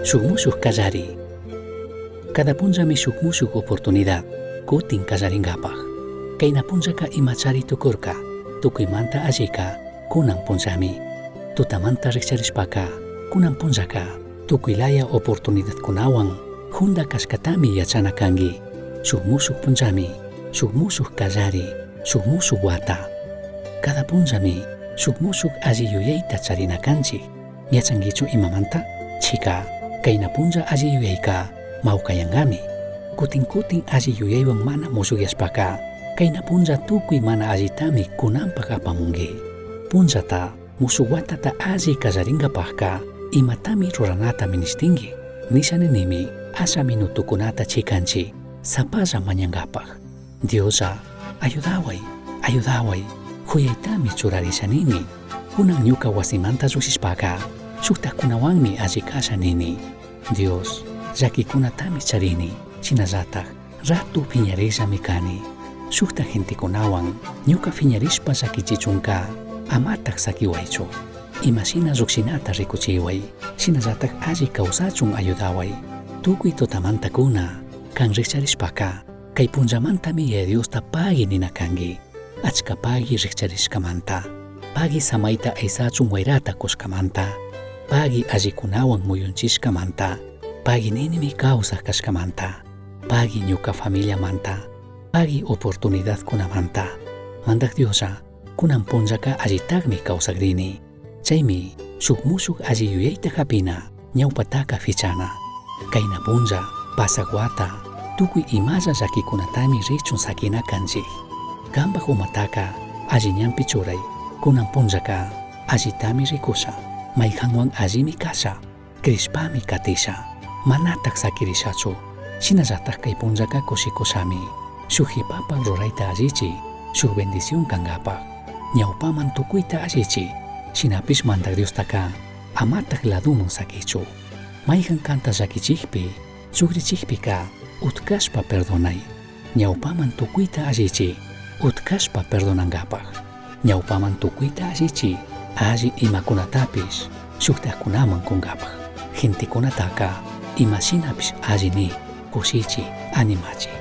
Shuk mushuk kallari. Cada punllami shuk mushuk oportunidad kutin kallaringapaj. Kayna punllaka imachari tukurka, tukuymanta allika kunan punllami. Tutamanta rikcharishpaka, kunan punllaka tukuy laya oportunidadkunawan junda kashkatami yachana kanki. Shuk mushuk punllami, shuk mushuk kallari, shuk mushuk wata. Cada punllami shuk mushuk alli yuyayta charina kanchik. Yachankichu imamanta? Chika, kayna punlla alli yuyayka mawkayankami. Kutin kutin alli yuyaywan mana mushukyashpaka, kayna punlla tukuy mana allitami kunanpak apamunki. Punllata, mushuk watata alli kallarinkapakka imatami ruranata minishtinki. Nisha ninimi asha minutokunata chikanchik sapalla mañankapak. Dioslla, ayudaway, ayudaway, juyaytami churarisha nini. Kunan ñuka wasimanta llujshishpaka, shujtajkunawanmi alli kasha nini. Dios, llaquikunatami charini, shinallataj rato phiñarishami kani. Shujtaj gentekunawan ñuka phiñarishpa llaquichichunka amataj saquiwaychu. Imashina llujshinata rikuchiway, shinallataj alli kawsachun ayudaway. Tukuy tutamantakuna kan rikcharishpaka, kay punllamantami Yaya Diosta pagui nina kanki. Achka pagui rikcharishkamanta, pagui samayta aysachun wayrata kushkamanta, pagui allikunawan muyunchishkamanta, pagui ninimi kawsaj kashkamanta, pagui ñuka familiamanta, pagui oportunidadkunamanta. Mandak Dioslla, kunan punllaka allitakmi kawsakrini. Chaymi shuk mushuk alli yuyayta hapina, ñawpataka fichana. Kayna punlla, pasak wata, tukuy imalla llakikunatami richun sakina kanchik. Kanpak umataka alli ñanpi churay, kunan punllaka allitami rikusha, mayhanwan allimi kasha, crishpami katisha, manatak sakirishachu, shinallatak kay punllaka kushikushami. Shuk hipapak rurayta allichi, shuk bendición kankapak. Ñawpaman tukuyta allichi, shinapish Mandak Diostaka amatak laduman sakichu. Mayhan kanta llakichikpi, chukrichikpika utkashpa perdonay. Ñawpaman tukuyta allichi, utkashpa perdonankapak. Ñawpaman tukuyta allichi, alli imakunatapish shuktajkunaman kunkapak. Gentekunataka imashinapish alli ni, kushichi, animachi.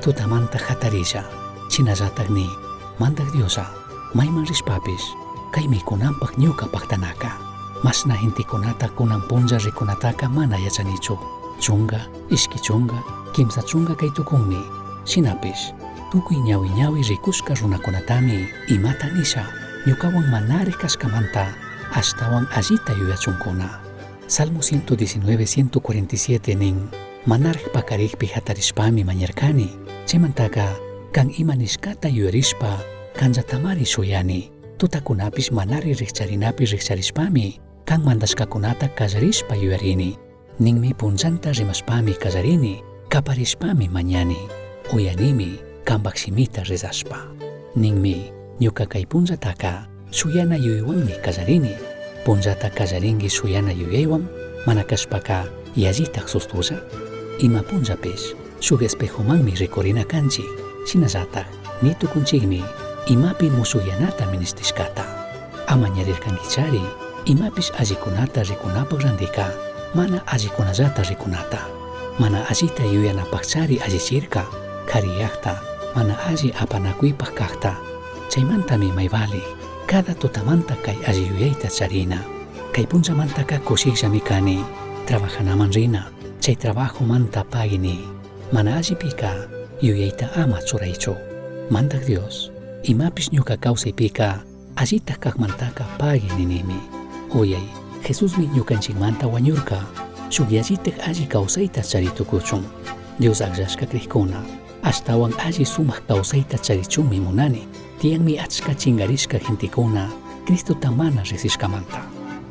Tutamanta hatarisha, shinallatak ni, Mandak Dioslla, mayman rishpapish, kaymi kunanpak ñuka paktanaka. Mashna gentekunata kunan punlla rikunataka mana yachanichu. Chunga, ishki chunga, kimsa chunga kay tukunmi. Shinapish, tukuy ñawi ñawi rikushka runakunatami imata nisha, ñukawan manarik kashkamanta ashtawan allita yuyachunkuna. Salmo 119, 147 nin, manarik pakarikpi hatarishpami mañarkani, chaymantaka kan ima nishkata yuyarishpa kanllatamari shuyani. Tutakunapish manari rikcharinapi rikcharishpami kan mandashkakunata kallarishpa yuyarini. Ninmi punllanta rimashpami kallarini, kaparishpami mañani, uyanimi kanpak shimita rezashpa. Ninmi ñuka kay punllataka shuyana yuyaywanmi kallarini. Punllata kallarinki shuyana yuyaywan, mana kashpaka yallitaj sustulla. Ima punllapish shuk espejomanmi rikurina kanchik, shinallataj ni tukunchikmi imapi mushuyanata minishtishkata. Ama ñarirkankichari imapish allikunata rikunapak randika mana allikunallata rikunata. Mana allita yuyanapakchari allichirka, kariyakta, mana alli apanakuypak kakta. Chaymantami may vali, cada tutamanta kay alli yuyayta charina. Kay punllamantaka kushikllami kani, trabajanaman rina, chay trabajomanta pagini. Mana allipika yuyayta ama churaychu. Mandak Dios, imapish ñuka kawsaypika allita kakmantaka pagui ninimi. Uyay, Jesusmi ñukanchikmanta wañurka, shuk yallitak alli kawsayta charitukuchun. Dios akllashka krikuna, ashtawan alli sumak kawsayta charichunmi munani. Tiyanmi achka chinkarishka gentekuna Cristota mana riksishkamanta.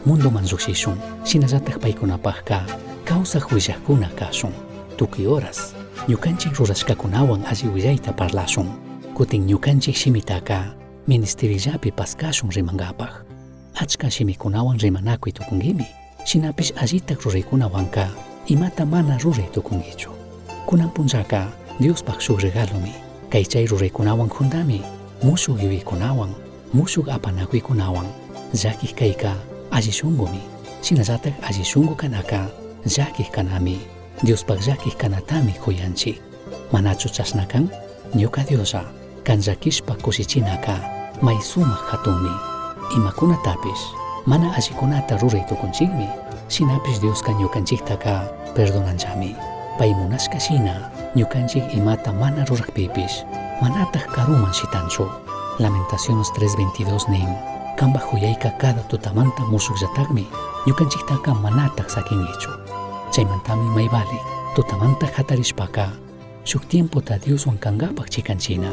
Mundoman llukshishun, shinallatak paykunapakka kawsak willakuna kashun. Tukuy horas, ñukanchik rurashkakunawan alli willayta parlashun. Kutin ñukanchik shimitaka ministerillapi paskashun rimankapak. Achka shimikunawan rimanakuy tukunkimi, shinapish allitak ruraykunawanka imata mana ruray tukunkichu. Kunan punllaka Diospaj shuk regalomi, kay chay ruraykunawan juntami, mushuk yuyaykunawan, mushuk apanakuykunawan, llakik kayka alli shunkumi, shinallatak alli shunku kanaka. llaquij canami, Diospaj llaquij canatami juyanchij. Manachu chashna can? Ñuca Dioslla, can llaquishpa cushichinaca mai sumaj jatunmi. Imacunatapish mana allicunata rurai tucunchijmi, shinapish Diosca ñucanchijtaca perdonanllami. Pai munashca shina ñucanchij imata mana rurajpipish, manataj caruman shitanchu. Lamentaciones 3:22 nin, Cambaj juyaica cada tutamanta mushujllatajmi, ñucanchijtaca manataj saquinguichu. Chaimantami mai vali, tutamanta jatarishpaca, shuj tiempota Dioshuan cangapaj chicanchina.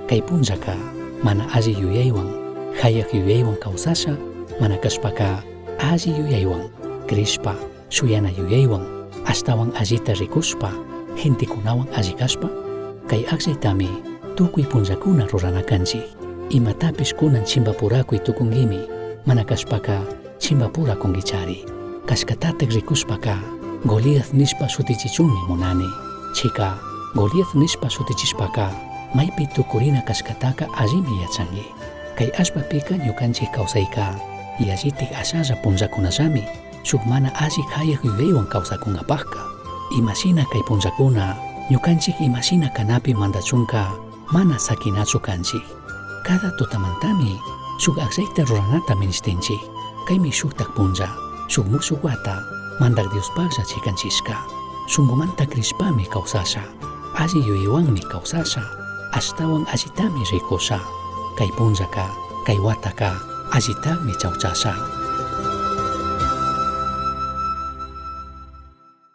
Cai punllaca, mana alli yuyaihuan, jayaj yuyaihuan causasha, mana cashpaca alli yuyaihuan, crishpa, shuyana yuyaihuan, ashtahuan allita ricushpa, gentecunahuan alli cashpa, cai agllaitami tucui punllacuna rurana canchij. Imatapish cunan chimbapuracui tucunguimi, mana cashpaca chimbapuracunguichari. Cashcatataj ricushpaca, Goliat nishpa shutichichunmi munani. Chica, Goliat nishpa shutichishpaca, maipi tucurina cashcataca allimi yachangui. Cai allpapica ñucanchij causaica yallitaj ashalla punllacunallami shuj mana alli jayaj yuyaihuan causacungapajca. Ima shina cai punllacuna ñucanchij ima shina canapi mandachunca mana saquinachu canchij. Cada tutamantami shuj agllaita ruranata minishtinchij. Caimi shujtaj punlla, shuj mushuj huata Mandaj Diospajlla chicanchishca. Shungumanta crishpami causasha, alli yuyaihuanmi causasha, ashtahuan allitami ricusha. Cai punllaca, cai huataca allitajmi chauchasha.